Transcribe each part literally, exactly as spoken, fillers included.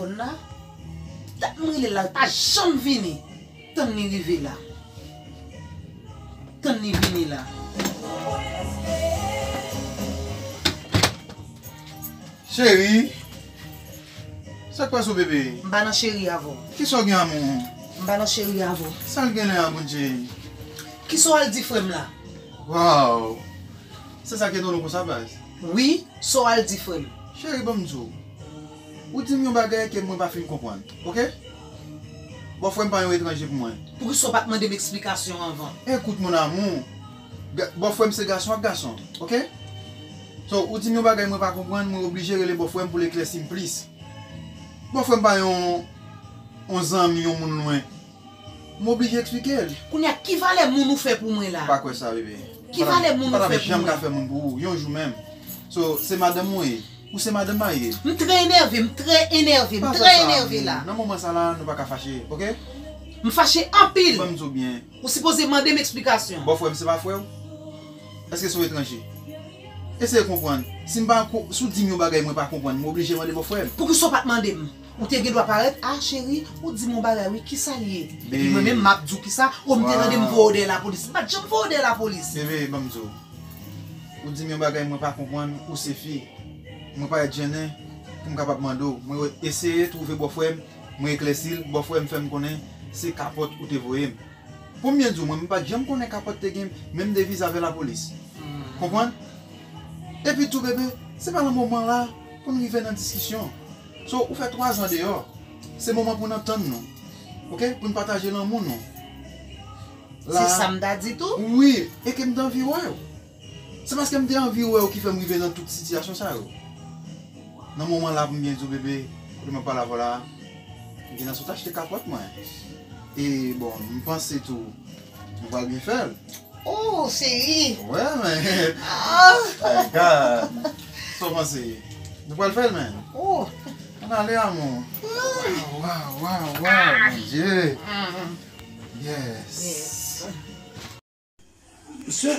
La, dat m rele l la, l pa janm vini. Tann li rive la. Tann li vini la. Cheri, sa k pase w, bebe? M pa nan cheri avè w. Kisa w gen, amou? M pa nan cheri avè w. Sa l gen la, Bondye? Kisa w al di frè m la? Waw! Se sa k etone w konsa, baz? Wi, sa w al di frè m? Cheri, ban m di w. Ou di m yon bagay ke mwen pa fin konprann, oke? Bòfrè m pa yon etranje pou mwen. Poukisa w pa t mande m eksplikasyon anvan? Écoute mon amour, bòfrè m se gason ak gason, oke? So, ou di m yon bagay mwen pa konprann, mwen oblije rele bòfrè m pou l eklèsi m plis. Bòfrè m pa yon, yon zanmi, yon moun lwen. M oblije eksplike l. Kounye a, ki valè moun ou fè pou mwen la? M pa kwè sa, bebe. Ki valè moun ou fè pou mwen? M pa t ap janm ka fè moun pou ou, yon jou menm. So, se madanm ou ye. Ou se madanm marye. M trè enève, m trè enève, m trè enève la. Nan moman sa la, nou pa ka fache, oke? M fache anpil. Ban m di w byen. Ou sipoze mande m eksplikasyon. Bòfrè m se pa frè w? Èske se yon etranje? Eseye konprann. Si m pa, si w di m yon bagay mwen pa konprann, m oblije mande bòfrè m. Poukisa w pa t mande m? Ou te gen dwa parèt, a cheri, ou di m yon bagay wi, kisa l ye? Epi mwen menm m ap di w kisa, o m te tande m voye w dèyè lapolis. M pa t janm voye w dèyè lapolis. Bebe, ban m di w. Ou di m yon bagay mwen pa konprann, ou se fi. Mwen parèt jennen pou m kapab mande w. Mwen eseye twouve bòfrè m, mwen eklèsi l, bòfrè m fè m konnen se kapòt ou te voye m. Pou m byen di w, mwen, m pa t janm konnen kapòt te gen menm deviz avè lapolis. Konprann? Epi tou, bebe, se pa nan moman la pou n rive nan diskisyon. So, ou fè twazan deyò. Se moman pou n antann nou. Oke? Pou n pataje lanmou nou. Se sa m ta di tou? Wi, e ke m t anvi wè w. Se paske m te anvi wè w ki fè m rive nan tout sitiyasyon sa yo. Nan moman la pou m byen di w bebe, kote m ap pale avè w la, m gen nan sot achte kapòt mwen. E bon, m panse tou, nou pral byen fè l. Oh, cheri! Wè, men. My God! Sa w panse? Nou pral fè l, men. Oh! Ann ale, amou. Waw, waw, waw, waw, Bondye! Yes! Mesye,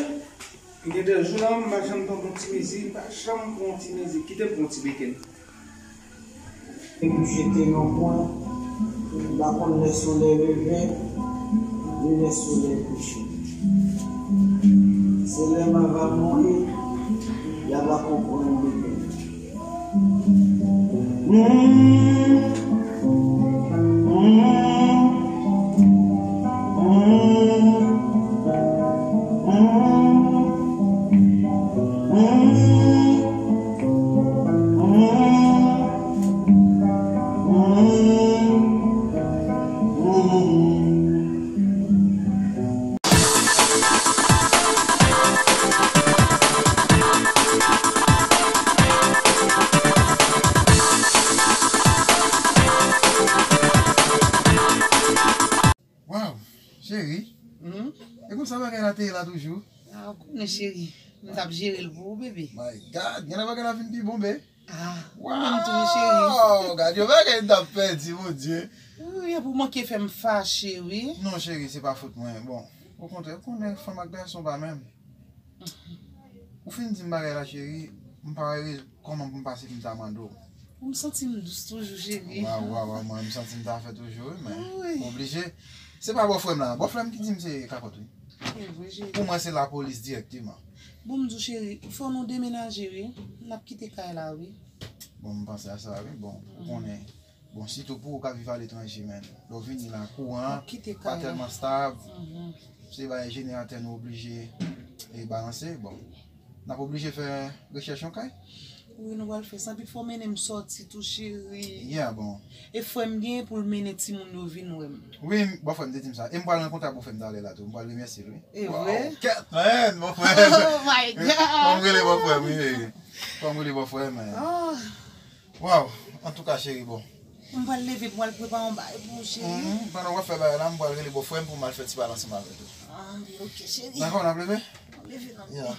gen de jou la, m pa janm pran yon ti mizi, m pa janm pran yon ti mizi, kite m pran yon ti beken. Epi jete nan pwen, m pa konn lè solèy leve, ni lè solèy kouche. Se lè m ava mouri, y ava konprann beken. Waw, cheri. Hmm? E konsa bagay la te ye la toujou? Ah, ou konnen cheri, m t ap jere l pou ou, bebe. My God, genlè bagay la vin pi bon, be. Ah, ou menm tou, wi, cheri. Waw, gad yon bagay m t ap pèdi, Bondye. Wi, epi ou manke fè m fache, wi. Non, cheri, se pa fot mwen. Bon, okontrè, ou konnen fanm ak gason pa menm. Ou fin di m bagay la, cheri, m pa wè kòman pou m pase pou m ta mande w. Ou m santi m dous toujou, cheri. Waw, waw, waw, mwen m santi m ta fè toujou, wi, men ou oblije. Se pa bòfrè m la, bòfrè m ki di m se kapòt, wi. Se vre, cheri. Pou mwen, se lapolis dirèkteman. Bon, m di w, cheri, fò nou demenaje, wi. N ap kite kay la, wi. Bon, m panse a sa, wi. Bon, ou konnen. Bon, sitou pou ou k ap viv aletranje, men lè w vini la, kouran an pa tèlman stab. Se bagay jeneratè nou oblije e balanse. Bon, n ap oblije fè rechèch yon kay. Wi, nou pral fè sa. Epi fò w mennen m sòti tou, cheri. Yeah, bon. E frè m genyen pou l mennen timoun yo vin wè m. Wi, bòfrè m te di m sa. E m pral rankontre ak bòfrè m talè la tou. M pral remèsye l, wi. E vre? Kèt, men, bòfrè m. Oh my God! Fò m rele bòfrè m, wi. Fò m rele bòfrè m, men. Waw, antouka cheri, bon. M pral leve pou m al prepare yon bagay pou ou, cheri. Mhm, pandan w ap fè bagay la, m pral rele bòfrè m pou m al fè ti pale ansanm avè l tou. Ah, ok, cheri. Dakò, n ap leve? N ap leve, n ap leve. Yeah.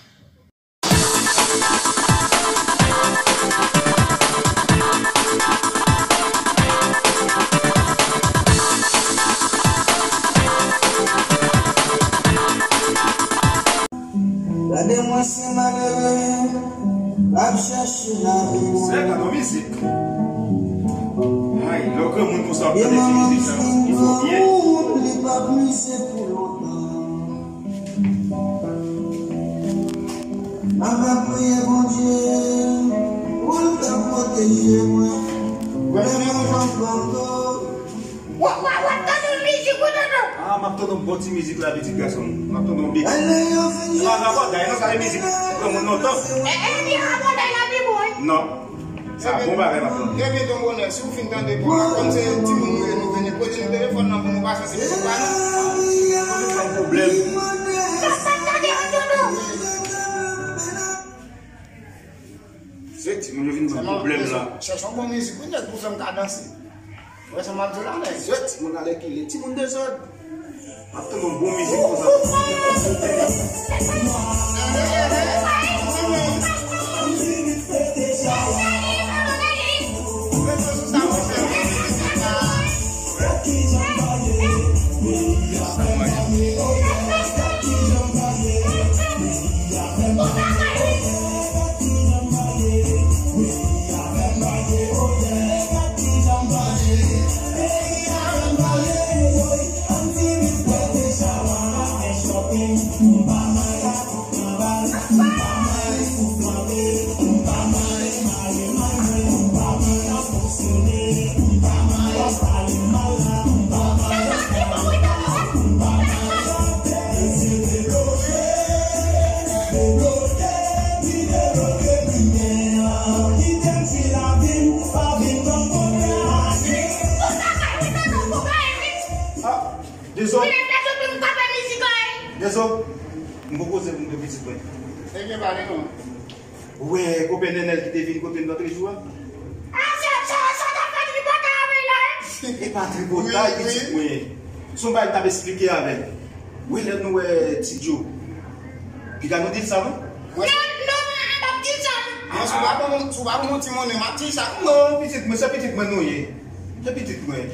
Gade mwen se malere k ap chèche lavi mwen. Sè, gade yon mizik. My Lè w granmoun konsa w ap tande ti mizik sa, li fò byen. Li p ap mize pou lontan. M ap priye Bondye pou l ta pwoteje mwen. Lè mwen jan pran do. Wa, wa, w ap tande yon mizik, wi, tonton. Ah, m ap tande yon bon ti mizik la, pitit gason m. M ap tande yon bit. Se pa rabòday, non, sa se mizik granmoun lontan. E, e, di rabòday la pi bon, wi. Non. Sa bon bagay m ap tande. Ebyen, tonton Bonè, si w fin tande, bon, kòm se timoun nou ye, nou vini, prete nou telefòn nan pou nou pase, se pou nou pale. Timoun ban m pwoblèm. Sa, sa, tande, tonton. Se timoun yo vin ban m pwoblèm la. Chèche yon bon mizik, wi, nèg, pou fè m ka danse. Wè sa m ap di w la, nèg. Se timoun alèkile, timoun dezòd. M ap tande yon bon mizik konsa. Ah, dezòd. Dezòd. M gon koze pou m de pitit mwen. Ebyen, pale non. Ou wè koupè Nènèl ki te vin kote m lòt jou a? Ah, se, se, se w t ap fè tripotay avè l la, wi? E pa tripotay, pitit mwen. Se yon bagay m t ap esplike avè l. Wi, lè nou wè Ti Djo. Piga nou di l sa, non? Non, non, m p ap di l sa, non. Non, si w pa ban m, si w pa ban m yon ti monnen, m ap di l sa. Non, pitit mwen, se pitit mwen nou ye. Se pitit mwen.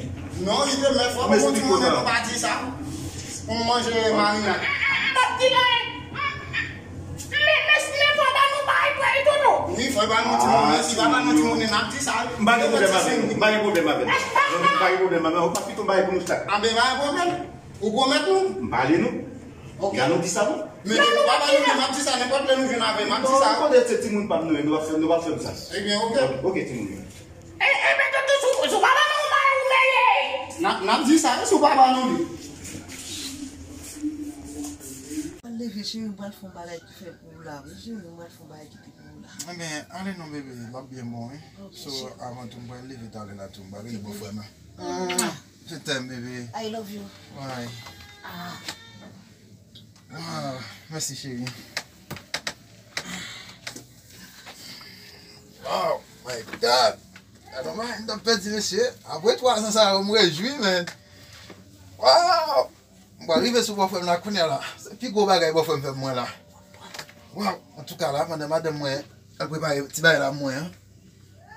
Non, li te mèt fò ban m yon ti monnen, nou pa di sa. Pou m manje marinad. M p ap di l anyen. Men, men, men fò ba nou bay pou li tou, tou. Wi, fò ba nou timoun, men si pa ba nou timoun, n ap di sa, wi. M pa gen pwoblèm avè l, m pa gen pwoblèm avè l. Non, m pa gen pwoblèm avè l. Ou pa kite yon bagay pou nou chak. Anben, pa gen pwoblèm. Ou pwomèt nou? M pale nou. Ok. Gade nou di sa, non? Men depi ou pa ba nou, men m ap di sa, nenpòt lè nou jwenn avè l, m ap di sa. Non, ou konnen se timoun pa m nou ye, nou p ap fè, nou p ap fè m sa. Ebyen, ok. Ok, timoun yo. E, e, men tonton, si w, si w pa ba nou, ou mare ou meye. N ap, n ap di sa, wi, si w pa ba nou li. Mwen leve, cheri, mwen pral fè yon bagay ki fè pou ou la, wi, cheri, mwen pral fè yon bagay ki te pou ou la. Ebyen, ale non, bebe, l ap byen bon, wi. Ok, cheri. So, avan tou, mwen pral leve talè la tou, mwen pral rele bòfrè m nan. Mwah. Je t'aime, bebe. I love you. Bye. Ah. Wow, mèsi, cheri. Oh my God! Gade yon bagay m t ap pèdi, mesye. Apre twa zan sa yo, m rejwi, man. Wow! M pral rive sou bòfrè m la kounye a la. Se pi gwo bagay bòfrè m fè pou mwen la. Wow! Antouka la, pandan madanm mwen al prepare ti bagay la pou mwen an,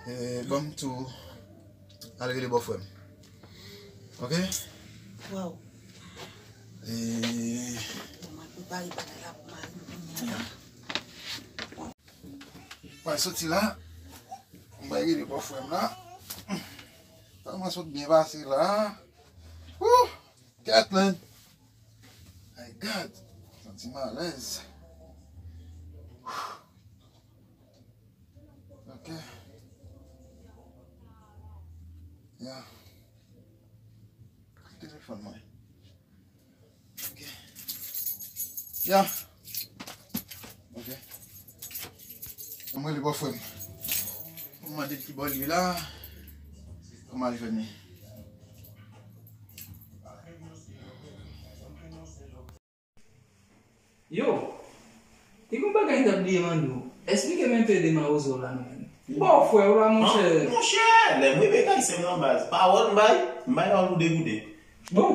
eh, ban m tou al rele bòfrè m. Ok? Wow. Eh. Mwen prepare bagay la pou mari m kounye a la. Mwen soti la. Mwen rele bòfrè m la. Tan mwen sot byen pase la. Wouh! Kathleen! My God! Santi m alèz. Ok. Ya. Telefòn mwen. Ok. Ya. Ok. Mwen li bòfrè m. Mwen mande l ki bò l ye la. Kòman l jwenn li? Yo, te gen yon bagay m t ap bliye mande w. Esplike m enpe de mawozo w la, menm. Bòfrè w la, monchè. Monchè, lè m rive kay sè m nan baz, pawòl m bay, m bay pawòl pou degoute. Bon.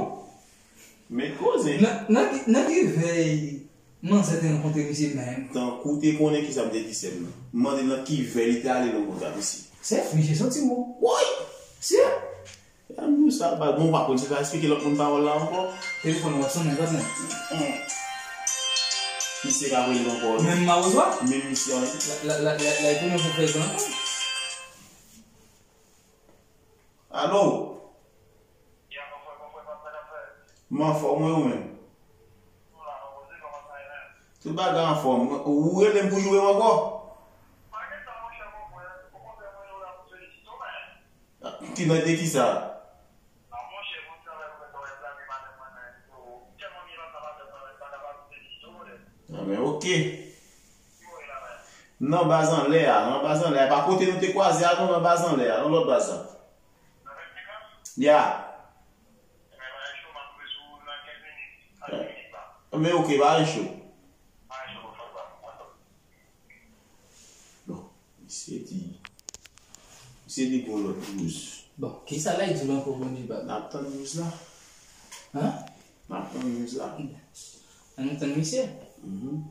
Men koze. Nan, nan ki, nan ki vèy manzè te rankontre misye menm? Tankou te konnen kisa m te di sè m nan. M mande l nan ki vèy li te ale nan kontak misye. Sè, misye soti wo. Woy! Sè! Ann di w sa, pa, bon, w pa konn si l va esplike lòt moun pawòl la ankò. Telefòn nan w ap sonnen, pa sonnen. Misye ka rele m ankò, wi. Menm mawozo a? Menm misye a, wi. La, la, la, la, la, li tounen pou fè zan ankò. Alo? Anfòm, wi, ou menm? Tout bagay anfòm. Ou rele m pou joure m ankò? Ki nòte ki sa? A, men, oke. Nan baz anlè a, nan baz anlè a. Pa kote nou te kwaze a, non, nan baz anlè a, nan lòt baz la. Ya. Men oke, pa gen cho. Bon, misye di, misye di gon lòt news. Bon, kisa l ap di ankò, Bondye papa? N ap tann news la. Hein? N ap tann news la. Ann tann misye. Mhm.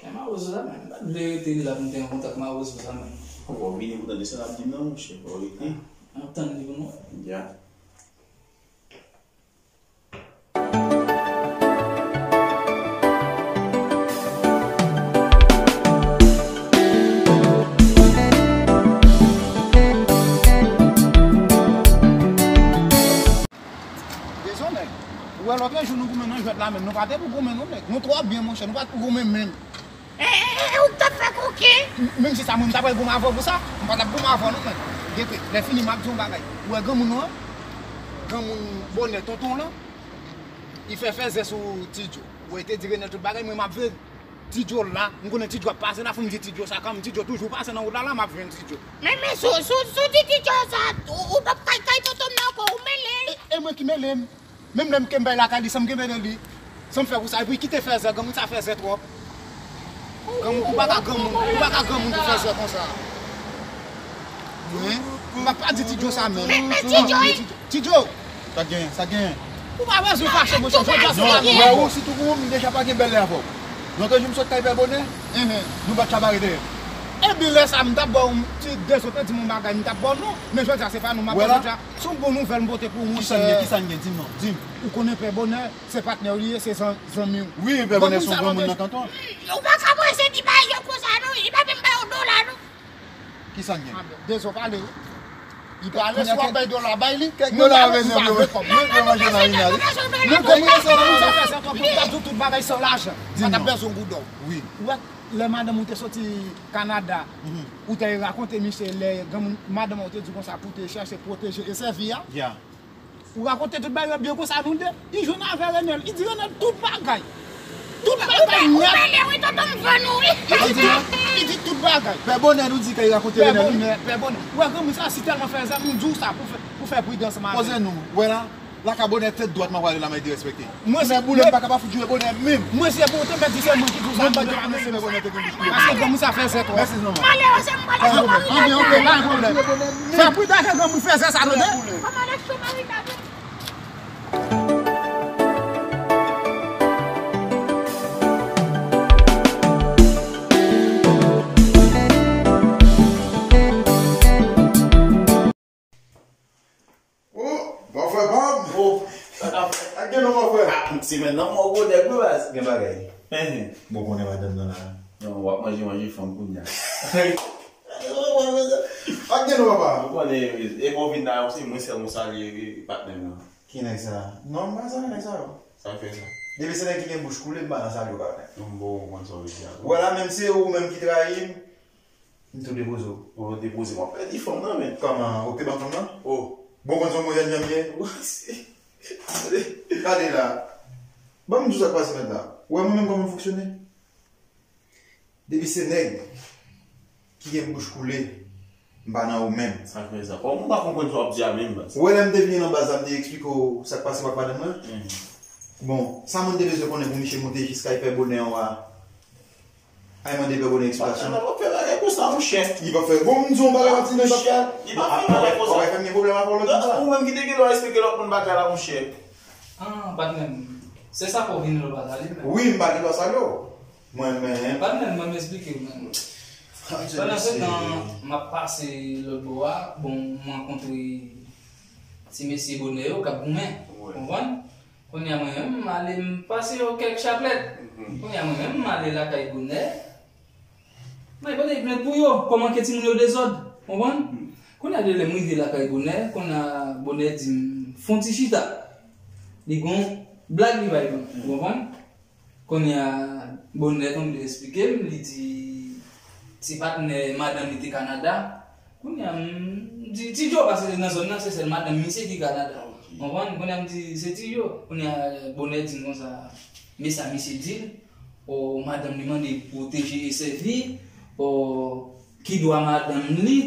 E Mawozo la menm, m pa t vle rete la pou m te an kontak Mawozo la menm. Bon, w vini pou tande sa l ap di m nan, monchè, fò w rete. N ap tann li pou nou. Ya. Dezole. Ou wè lòt jou nou goumen nan jwèt la menm. Nou pa te pou goumen non nèg. Nou twò byen monchè, nou pa t pou goumen menm. E, e, e, ou t ap fè koken? M-, menm si sa mwen m ta pral goumen avè w pou sa, m pa t ap goumen avè w non nèg. Gete, lè fini m ap di w yon bagay. Ou wè granmoun ou an? Granmoun bonè tonton w lan, li fè fèzè sou Ti Djo. Ou wè, li te di Renèl tout bagay, mwen m ap veye Ti Djo la. M konnen Ti Djo ap pase la, fò m di Ti Djo sa kanmenm. Ti Djo toujou pase nan wout la, la m ap jwenn Ti Djo. Men, men, sou, sou, sou di Ti Djo sa, ou, ou p ap kay, kay tonton m nan ankò, ou mele. E, e mwen ki mele m. Menm lè m kenbe lakay li, san m kenbe nan li, san m fè pou sa, epi kite fèzè, granmoun sa fèzè twòp. Granmoun, ou pa ka granmoun, ou pa ka granmoun pou fèzè konsa. Wi, m pa, pa di Ti Djo sa menm. Men, men Ti Djo, wi. Ti Djo. Sa k genyen, sa k genyen. Ou pa bezwen fache, monchè, jodi a se pa nou. Non, ou wè ou, sitou pou mwen, m deja pa gen bèl lè avè w. Lòt jou m sot kay Pè Bonè, nou bat chabare dèyè. Epi lè sa, m t ap ba w yon ti dezòd, di m yon bagay, m t ap ba w non. Men jodi a se pa nou, m ap ba w jodi a. Se yon bon nouvèl m pote pou ou, monchè. Kisa n gen, kisa n gen, di m non, di m. Ou konnen Pè Bonè, se patnè w li ye, se zan-, zanmi w. Wi, Pè Bonè se yon granmoun nan kanton an. Ou pa ka prese di bagay yo konsa non, li pa menm ba w dola non. Kisa n gen? A, dezòd pale wi. Li pale, si w ap bay dola, bay li. Kèk dola a bezwen pou yo. Mwen, mwen manje marina wi. Nou granmoun sa la, nou sa fè sa twòp, nou ta di w tout bagay san lajan. Di m non. Pa t ap bezwen goud ò. Wi. Ou wè, lè madanm ou te soti Kanada, ou te rakonte misye lè granmoun, madanm ou te di konsa pou te chèche pwoteje e sèvi a. Ya. Ou rakonte tout bagay yo byen konsa nou de. Li jwenn avè Renèl, li di Renèl tout bagay. Tout bagay nèt. Ou mele wi, tonton m vann ou wi. Li di, li di tout bagay. Pè Bonè nou di ke li rakonte Renèl wi. Pè Bonè, pè Bonè. Ou wè granmoun sa si tèlman fèzè, moun di w sa pou fè, pou fè pridans maten. Poze nou, wè la. Lakay Bonè tèt dwat m ap prale la, m ap derespekte. Mwen se boule, m pa ka pa fout joure Bonè menm. Mwen se pou te mèt di se mwen ki di w sa. Mwen pa te konnen se Bonè te gen bouch koule. Paske granmoun sa fè zèt wè. Mèsi non. Malere se m pale. Pa gen pwoblèm. Anben, oke, pa gen pwoblèm. Fè pridans ke granmoun fè zèt sa tande. Kòman lè chomari ta vin? Oh, bòfrè pa m. Oh, sa k ap fèt? Ak gen non bòfrè? Ah, semèn nan mò gwo nèg wi baz. Gen bagay. Bon, konnen madanm nan la. Non, w ap manje manje fanm kounye a. Ak gen non papa. Ou konnen, e bon vin la, se mwen sèl mwen salye patnè m nan. Ki nèg sa? Non, m pa salye nèg sa yo. Sa fè sa. Depi se nèg ki gen bouch koule, m pa nan salye yo pa nèg. Non, m bon, ou konn sa w vle di a. Ou wè la, menm se ou menm ki trayi m, m tou depoze w. Ou depoze m, w ap pèdi fanm nan, men. Kòman, ou te ban fanm nan? Oh. Bon, konn se yon mwen jèn janm ye? Gade la. Ban m di w sa k pase mèt la. Ou wè mwen menm kòman m fonksyone? Depi se nèg ki gen bouch koule, m pa nan ou menm. Sa k fè sa? Kòm ou pa konprann sa w ap di a menm, baz. Ou wè lè m te vini nan baz la, m te eksplike w sa k pase m ak madanm mwen? Bon, sa moun te bezwen konnen pou misye monte jis kay Pè Bonè an a. Ay mande Pè Bonè eksplikasyon. Patnè w ap fè bagay konsa, monchè. Li pa fè. Bon, m di w yon bagay, Martine, li pa fè. Li pa fè bagay konsa. Ou pa fè m gen pwoblèm avè w lòt jou sa. Ou menm ki te gen dwa eksplike lòt moun bagay la, monchè. Ah, patnè m. Se sa fè w vini lòt bagay, men. Wi, m pa gen dwa salye w. Mwen menm. Patnè m, ban m eksplike w, men. Pandan se tan, m ap pase lòt bò a, bon, m rankontre ti mesye Bonè yo k ap goumen. Wi. Konprann? Kounye a mwen menm, m ale m pase yo kèk chaplèt. Kounye a mwen menm, m ale lakay Bonè. Mwen pote plent pou yo, kòman ke timoun yo dezòd, konprann? Kounye a de lè m rive lakay Bonè, kounye a Bonè di m, fè yon ti chita. Li gon blag li bay ban, ou konprann? Kounye a, Bonè tonbe esplike m, li di ti patnè madanm li te Kanada. Kounye a, m di Ti Djo, paske nan zòn nan, se sèl madanm misye ki Kanada. Ou konprann? Kounye a, m di se Ti Djo. Kounye a, Bonè di m konsa, men sa misye di l, o, madanm li mande pwoteje e sèvi, o, ki dwa madanm li,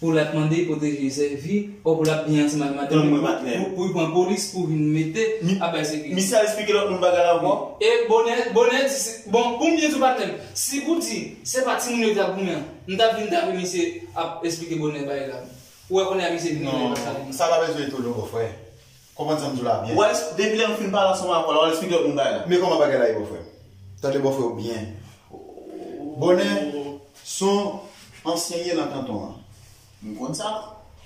pou l ap mande pwoteje sèvi, o pou l ap byen ansanm ak madanm li, pou, pou, pou l pran polis pou vin mete, ap bay sekirite. Misye al esplike lòt moun bagay la ankò? E Bonè, Bonè di, se, bon, pou m byen di w patnè m, si pou di, se pa timoun yo te ap goumen an, m t ap vin tape misye ap esplike Bonè bagay la. Ou wè kounye a misye vin. Non, sa pa bezwen etone w, bòfrè. Konprann sa m di w la byen. Depi lè nou fin pale ansanm avè w la, w al esplike lòt moun bagay la. Men kòman bagay la ye, bòfrè m? Tande bòfrè w byen. Bonè, se yon ansyen ye nan kanton an. M konn sa.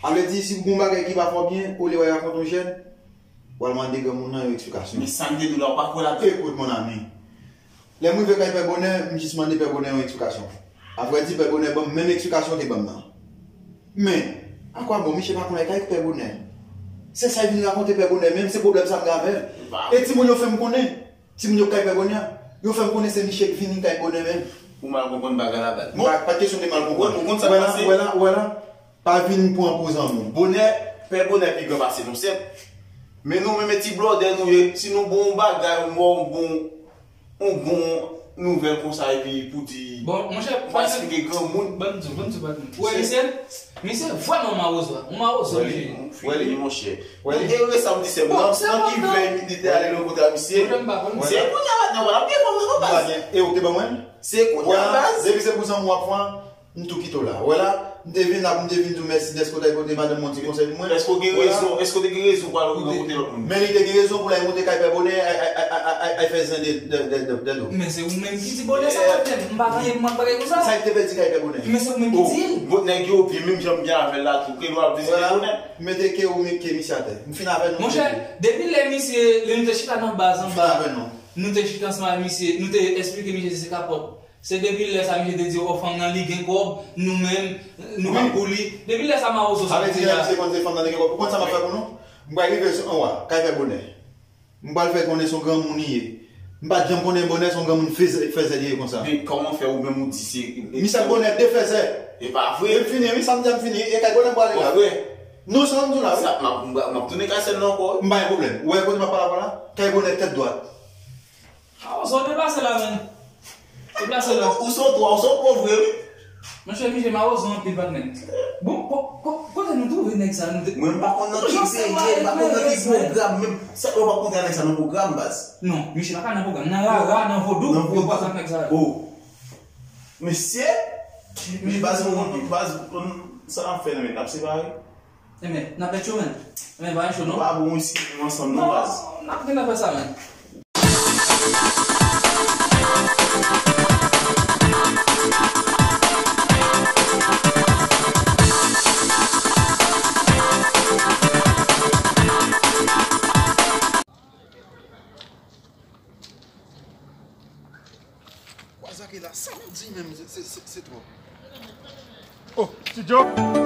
A vle di, si w gen yon bagay ki pa fè w byen, olye w al rakonte yon jèn, w al mande granmoun nan yon eksplikasyon. Men sa m te di w la, w pa kwè ladan. Écoute, mon ami. Lè m rive kay Pè Bonè, m jis mande Pè Bonè yon eksplikasyon. Avrèdi, Pè Bonè ban m menm eksplikasyon w te ban m nan. Men, akwabon, misye pa konn al kay Pè Bonè. Se sa l vin rakonte Pè Bonè menm, se pwoblèm sa m gen avè l. E timoun yo fè m konnen. Timoun yo k kay Pè Bonè, yo fè m konnen se misye k vini kay Bonè menm. Ou mal konprann bagay la, baz. Bon, pa, pa t kesyon de mal konprann. Ou konn sa k pase? Ou wè la, ou wè la, ou wè la. Pa vin pran po zanmi w. Bonè, Pè Bonè pi gran pase nou, sèt. Men nou menm, e ti blòdè nou ye, si nou gen yon bagay, yon bon, yon bon nouvèl konsa, epi pou di, bon, monchè, pa eksplike granmoun. Ban m di w, ban m di w, ban m di w. Ou wè, misye, misye vrèman mawozo, yon mawozo, misye. Ou fini, monchè. Ou te wè sa m di sè m nan, nan ki vèy li te ale nan kote a misye. Se kounye a maten, wè, l ap gen fanm nan, non, baz. E ou te ban mwen? Se kounye a, baz. Depi se pou zanmi w ap fè, m tou kite w la. Wè la, m te vin la, m te vin di w mèsi dèske w t al pote madanm mwen ti konsèy pou mwen. Èske w gen rezon? Èske w te gen rezon pou al nan kote lòt moun? Men li te gen rezon pou l al monte kay Pè Bonè, al, al fè zen de, de, de, de, de do. Men se ou menm ki di Bonè sa, patnè m. M pa gen, m pa gen konsa. Sa li te pèdi kay Pè Bonè? Men se ou menm ki di l. Bon, nèg yo byen, menm jan m byen avè l la tou, ke nou ap vizite Bonè. Mete ke ou met ke misye atè. M fin avè nou. Monchè, depi lè misye, lè nou te chita nan baz anba, nou te chita ansanm ak misye, nou te esplike misye se kapòt. Se depi lè sa misye te di, o, fanm nan li gen kòb, nou menm, nou pa pou li. Depi lè sa mawozo sa vin la. Sa vle di lè misye konn se fanm nan li gen kòb. Ou konn sa m ap fè pou nou? M pral rive sou anwa, kay Pè Bonè. M pral fè konnen se yon granmoun li ye. M pa t janm konnen Bonè se yon granmoun fèzè, fèzè li ye konsa. Men kòman fè ou menm ou di se... Misye Bonè de fèzè. E pa vre. E m fini, wi, sa m di a m fini. E kay Bonè m prale la. Non, sa m di w la, wi. Sa, m ap, m ap, m ap tounen kay sè l nan ankò, wi. M pa gen pwoblèm. Ou wè kote m ap pale avè w la? Kay Bonè tèt dwat. Mawozo, deplase la, menn. Deplase la. Ou se yon twa, ou se yon twa vre, wi. Monchè, misye mawozo anpil, patnè. Bon, ko-, ko-, kote nou twouve nèg sa, nou te... Mwen, m pa konn nan ki peyi, m pa konn nan ki pwogram, menm sa, ou pa konn nèg sa nan pwogram, baz. Non, misye pa ka nan pwogram. Nan rara, nan vodou, yo pa konn nèg sa. Oh. Mesye, men baz, mwen, baz, sa n ap fè, non, men n ap separe. Enben, n ap mèt yo, menn. Enben, pa gen cho, non. Nou pa bon isi, nou ansanm, non, baz. Non, n ap gen afè sa, menn. Wazake la, sa w di menm, se, se, se, se twòp. Oh, Ti Djo.